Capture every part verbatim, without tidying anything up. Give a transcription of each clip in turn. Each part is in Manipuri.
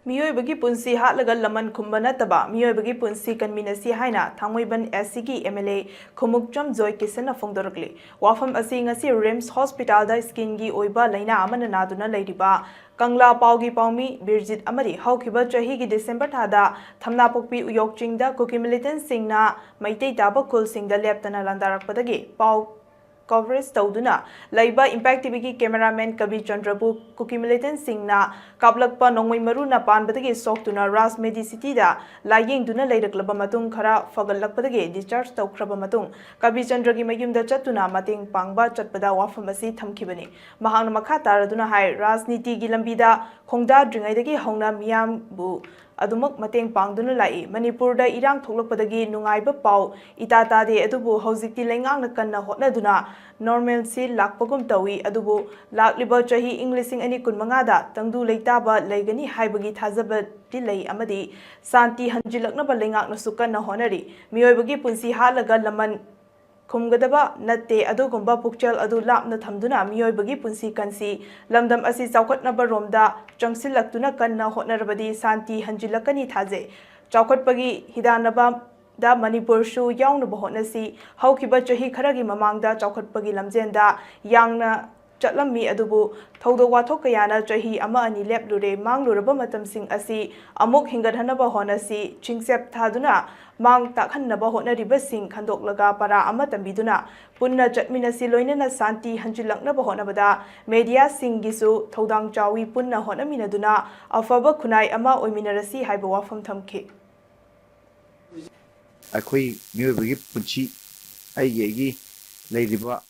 ꯃꯤꯑꯣꯏꯕꯒꯤ ꯄꯨꯟꯁꯤ ꯍꯥꯠꯂꯒ ꯂꯃꯟ ꯈꯨꯝꯕ ꯅꯠꯇꯕ ꯃꯤꯑꯣꯏꯕꯒꯤ ꯄꯨꯟꯁꯤ ꯀꯟꯃꯤꯟꯅꯁꯤ ꯍꯥꯏꯅ ꯊꯥꯡꯃꯩꯕꯟ ꯑꯦꯁ ꯁꯤꯒꯤ ꯑꯦꯝ ꯑꯦꯜ ꯑꯦ ꯈꯨꯃꯨꯛꯆꯝ ꯖꯣꯏ ꯀꯤꯁꯟꯅ ꯐꯣꯡꯗꯣꯔꯛꯂꯤ꯫ ꯋꯥꯐꯝ ꯑꯁꯤ ꯉꯁꯤ ꯔꯤꯝꯁ ꯍꯣꯁꯄꯤꯇꯥꯜꯗ ꯁ꯭ꯀꯤꯟꯒꯤ ꯑꯣꯏꯕ ꯂꯥꯏꯅꯥ ꯑꯃꯅ ꯅꯥꯗꯨꯅ ꯂꯩꯔꯤꯕ ꯀꯪꯂꯥ ꯄꯥꯎꯒꯤ ꯄꯥꯎꯃꯤ ꯕꯤꯔꯖꯤꯠ ꯑꯃꯗꯤ ꯍꯧꯈꯤꯕ ꯆꯍꯤꯒꯤ ꯗꯤꯁꯦꯝꯕꯔ ꯊꯥꯗ ꯊꯝꯅꯥꯄꯣꯛꯄꯤ ꯎꯌꯣꯛ ꯆꯤꯡꯗ ꯀꯨꯀꯤ ꯃꯤꯂꯤꯇꯦꯟꯠꯁꯤꯡꯅ ꯃꯩꯇꯩ ꯇꯥꯕ ꯈꯨꯜꯁꯤꯡꯗ ꯂꯦꯞꯇꯅ ꯂꯥꯟꯗꯥꯔꯛꯄꯗꯒꯤ ꯄꯥꯎ ꯀꯣꯚꯔꯦꯖ ꯇꯧꯗꯨꯅ ꯂꯩꯕ ꯏꯝꯄꯦꯛ ꯇꯤꯚꯤꯒꯤ ꯀꯦꯃꯦꯔꯥꯃꯦꯟ ꯀꯕꯤ ꯆꯟꯗ꯭ꯔꯕꯨ ꯀꯨꯀꯤ ꯃꯤꯂꯤꯇꯦꯟꯠꯁꯤꯡꯅ ꯀꯥꯞꯂꯛꯄ ꯅꯣꯡꯃꯩ ꯃꯔꯨꯅ ꯄꯥꯟꯕꯗꯒꯤ ꯁꯣꯛꯇꯨꯅ ꯔꯥꯖ ꯃꯦꯗꯤꯁꯤꯇꯤꯗ ꯂꯥꯌꯦꯡꯗꯨꯅ ꯂꯩꯔꯛꯂꯕ ꯃꯇꯨꯡ ꯈꯔ ꯐꯒꯠꯂꯛꯄꯗꯒꯤ ꯗꯤꯁꯆꯥꯔꯖ ꯇꯧꯈ꯭ꯔꯕ ꯃꯇꯨꯡ ꯀꯕꯤ ꯆꯟꯗ꯭ꯔꯒꯤ ꯃꯌꯨꯝꯗ ꯆꯠꯇꯨꯅ ꯃꯇꯦꯡ ꯄꯥꯡꯕ ꯆꯠꯄꯗ ꯋꯥꯐꯝ ꯑꯁꯤ ꯊꯝꯈꯤꯕꯅꯤ꯫ ꯃꯍꯥꯛꯅ ꯃꯈꯥ ꯇꯥꯔꯗꯨꯅ ꯍꯥꯏ, ꯔꯥꯖꯅꯤꯇꯤꯒꯤ ꯂꯝꯕꯤꯗ ꯈꯣꯡꯗꯥꯗ꯭ꯔꯤꯉꯩꯗꯒꯤ ꯍꯧꯅ ꯃꯤꯌꯥꯝꯕꯨ ꯑꯗꯨꯃꯛ ꯃꯇꯦꯡ ꯄꯥꯡꯗꯨꯅ ꯂꯥꯛꯏ꯫ ꯃꯅꯤꯄꯨꯔꯗ ꯏꯔꯥꯡ ꯊꯣꯛꯂꯛꯄꯗꯒꯤ ꯅꯨꯡꯉꯥꯏꯕ ꯄꯥꯎ ꯏꯇꯥ ꯇꯥꯗꯦ, ꯑꯗꯨꯕꯨ ꯍꯧꯖꯤꯛꯇꯤ ꯂꯩꯉꯥꯛꯅ ꯀꯟꯅ ꯍꯣꯠꯅꯗꯨꯅ ꯅꯣꯔꯃꯦꯜꯁꯤ ꯂꯥꯛꯄꯒꯨꯝ ꯇꯧꯏ꯫ ꯑꯗꯨꯕꯨ ꯂꯥꯛꯂꯤꯕ ꯆꯍꯤ ꯏꯪ ꯂꯤꯁꯤꯡ ꯑꯅꯤ ꯀꯨꯟꯃꯉꯥꯗ ꯇꯪꯗꯨ ꯂꯩꯇꯥꯕ ꯂꯩꯒꯅꯤ ꯍꯥꯏꯕꯒꯤ ꯊꯥꯖꯕꯗꯤ ꯂꯩ ꯑꯃꯗꯤ ꯁꯥꯟꯇꯤ ꯍꯟꯖꯤꯜꯂꯛꯅꯕ ꯂꯩꯉꯥꯛꯅꯁꯨ ꯀꯟꯅ ꯍꯣꯠꯅꯔꯤ꯫ ꯃꯤꯑꯣꯏꯕꯒꯤ ꯄꯨꯟꯁꯤ ꯍꯥꯠꯂꯒ ꯂꯃꯟ ꯈꯨꯝꯒꯗꯕ ꯅꯠꯇꯦ꯫ ꯑꯗꯨꯒꯨꯝꯕ ꯄꯨꯛꯆꯦꯜ ꯑꯗꯨ ꯂꯥꯞꯅ ꯊꯝꯗꯨꯅ ꯃꯤꯑꯣꯏꯕꯒꯤ ꯄꯨꯟꯁꯤ ꯀꯟꯁꯤ꯫ ꯂꯝꯗꯝ ꯑꯁꯤ ꯆꯥꯎꯈꯠꯅꯕ ꯔꯣꯝꯗ ꯆꯪꯁꯤꯜꯂꯛꯇꯨꯅ ꯀꯟꯅ ꯍꯣꯠꯅꯔꯕꯗꯤ ꯁꯥꯟꯇꯤ ꯍꯟꯖꯤꯜꯂꯛꯀꯅꯤ ꯊꯥꯖꯩ꯫ ꯆꯥꯎꯈꯠꯄꯒꯤ ꯍꯤꯗꯥꯟꯅꯕꯗ ꯃꯅꯤꯄꯨꯔꯁꯨ ꯌꯥꯎꯅꯕ ꯍꯣꯠꯅꯁꯤ꯫ ꯍꯧꯈꯤꯕ ꯆꯍꯤ ꯈꯔꯒꯤ ꯃꯃꯥꯡꯗ ꯆꯥꯎꯈꯠꯄꯒꯤ ꯂꯝꯖꯦꯟꯗ ꯌꯥꯡꯅ ꯆꯠꯂꯝꯃꯤ, ꯑꯗꯨꯕꯨ ꯊꯧꯗꯣꯛ ꯋꯥꯊꯣꯛ ꯀꯌꯥꯅ ꯆꯍꯤ ꯑꯃ ꯑꯅꯤ ꯂꯦꯞꯂꯨꯔꯦ꯫ ꯃꯥꯡꯂꯨꯔꯕ ꯃꯇꯝꯁꯤꯡ ꯑꯁꯤ ꯑꯃꯨꯛ ꯍꯤꯡꯒꯠꯍꯟꯅꯕ ꯍꯣꯠꯅꯁꯤ꯫ ꯆꯤꯡꯆꯦꯞ ꯊꯥꯗꯨꯅ ꯃꯥꯡ ꯇꯥꯛꯍꯟꯅꯕ ꯍꯣꯠꯅꯔꯤꯕꯁꯤꯡ ꯈꯟꯗꯣꯛꯂꯒ ꯄꯔꯥ ꯑꯃ ꯇꯝꯕꯤꯗꯨꯅ ꯄꯨꯟꯅ ꯆꯠꯃꯤꯟꯅꯁꯤ꯫ ꯂꯣꯏꯅꯅ ꯁꯥꯟꯇꯤ ꯍꯟꯖꯤꯜꯂꯛꯅꯕ ꯍꯣꯠꯅꯕꯗ ꯃꯦꯗꯤꯌꯥꯁꯤꯡꯒꯤꯁꯨ ꯊꯧꯗꯥꯡ ꯆꯥꯎꯏ꯫ ꯄꯨꯟꯅ ꯍꯣꯠꯅꯃꯤꯟꯅꯗꯨꯅ ꯑꯐꯕ ꯈꯨꯟꯅꯥꯏ ꯑꯃ ꯑꯣꯏꯃꯤꯟꯅꯔꯁꯤ ꯍꯥꯏꯕ ꯋꯥꯐꯝ ꯊꯝꯈꯤ꯫ ꯑꯩꯈꯣꯏ ꯃꯤꯑꯣꯏꯕꯒꯤ ꯄꯨꯟꯁꯤ, ꯑꯩꯒꯤ ꯑꯩꯒꯤ ꯂꯩꯔꯤꯕ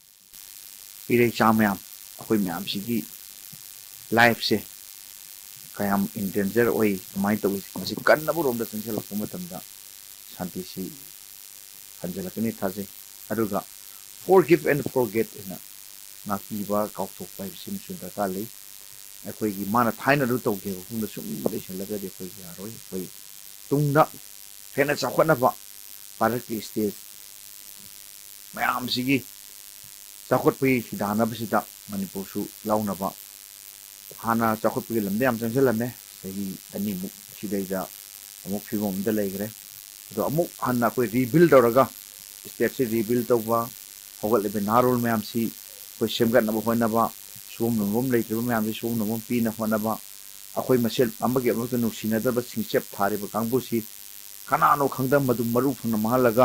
ꯏꯔꯩꯆꯥ ꯃꯌꯥꯝ, ꯑꯩꯈꯣꯏ ꯃꯌꯥꯝꯁꯤꯒꯤ ꯂꯥꯏꯐꯁꯦ ꯀꯌꯥꯝ ꯏꯟ ꯗꯦꯟꯖꯔ ꯑꯣꯏ, ꯀꯃꯥꯏꯅ ꯇꯧꯏ, ꯃꯁꯤ ꯀꯟꯅꯕ ꯔꯣꯝꯗ ꯆꯪꯁꯤꯜꯂꯛꯄ ꯃꯇꯝꯗ ꯁꯥꯟꯇꯤꯁꯤ ꯍꯟꯖꯤꯜꯂꯛꯀꯅꯤ ꯊꯥꯖꯩ꯫ ꯑꯗꯨꯒ forgive and forget ꯍꯥꯏꯅ ꯉꯥꯛꯄꯤꯕ, ꯀꯥꯎꯊꯣꯛꯄ ꯍꯥꯏꯕꯁꯤꯃꯁꯨ ꯗꯔꯀꯥꯔ ꯂꯩ꯫ ꯑꯩꯈꯣꯏꯒꯤ ꯃꯥꯅ ꯊꯥꯏꯅ ꯑꯗꯨ ꯇꯧꯈꯤꯕ ꯃꯐꯝꯗ ꯁꯨꯝ ꯂꯩꯁꯜꯂꯒꯗꯤ ꯑꯩꯈꯣꯏ ꯌꯥꯔꯣꯏ꯫ ꯑꯩꯈꯣꯏ ꯇꯨꯡꯗ ꯍꯦꯟꯅ ꯆꯥꯎꯈꯠꯅꯕ ꯚꯥꯔꯠꯀꯤ ꯁ꯭ꯇꯦꯠ ꯃꯌꯥꯝꯁꯤꯒꯤ ꯆꯥꯎꯈꯠꯄꯒꯤ ꯍꯤꯗꯥꯟꯅꯕꯁꯤꯗ ꯃꯅꯤꯄꯨꯔꯁꯨ ꯌꯥꯎꯅꯕ꯫ ꯍꯥꯟꯅ ꯆꯥꯎꯈꯠꯄꯒꯤ ꯂꯝꯗ ꯌꯥꯝ ꯆꯪꯁꯤꯜꯂꯝꯃꯦ, ꯆꯍꯤ ꯑꯅꯤꯃꯨꯛ ꯁꯤꯗꯩꯗ ꯑꯃꯨꯛ ꯐꯤꯕꯝ ꯑꯃꯗ ꯂꯩꯈ꯭ꯔꯦ꯫ ꯑꯗꯣ ꯑꯃꯨꯛ ꯍꯟꯅ ꯑꯩꯈꯣꯏ ꯔꯤꯕꯤꯜ ꯇꯧꯔꯒ, ꯁ꯭ꯇꯦꯠꯁꯤ ꯔꯤꯕꯤꯜ ꯇꯧꯕ, ꯍꯧꯒꯠꯂꯤꯕ ꯅꯍꯥꯔꯣꯜ ꯃꯌꯥꯝꯁꯤ ꯑꯩꯈꯣꯏ ꯁꯦꯝꯒꯠꯅꯕ ꯍꯣꯠꯅꯕ, ꯁꯨꯐꯝ ꯅꯣꯝꯐꯝ ꯂꯩꯇ꯭ꯔꯤꯕ ꯃꯌꯥꯝꯁꯤ ꯁꯨꯐꯝ ꯅꯣꯝꯐꯝ ꯄꯤꯅꯕ ꯍꯣꯠꯅꯕ, ꯑꯩꯈꯣꯏ ꯃꯁꯦꯜ ꯑꯃꯒꯤ ꯑꯃꯒ ꯅꯨꯡꯁꯤꯅꯗꯕ ꯁꯤꯡꯆꯞ ꯊꯥꯔꯤꯕ ꯀꯥꯡꯕꯨꯁꯤ ꯀꯅꯥꯅꯣ ꯈꯪꯗ ꯃꯗꯨ ꯃꯔꯨ ꯐꯪꯅ ꯃꯥꯡꯍꯜꯂꯒ,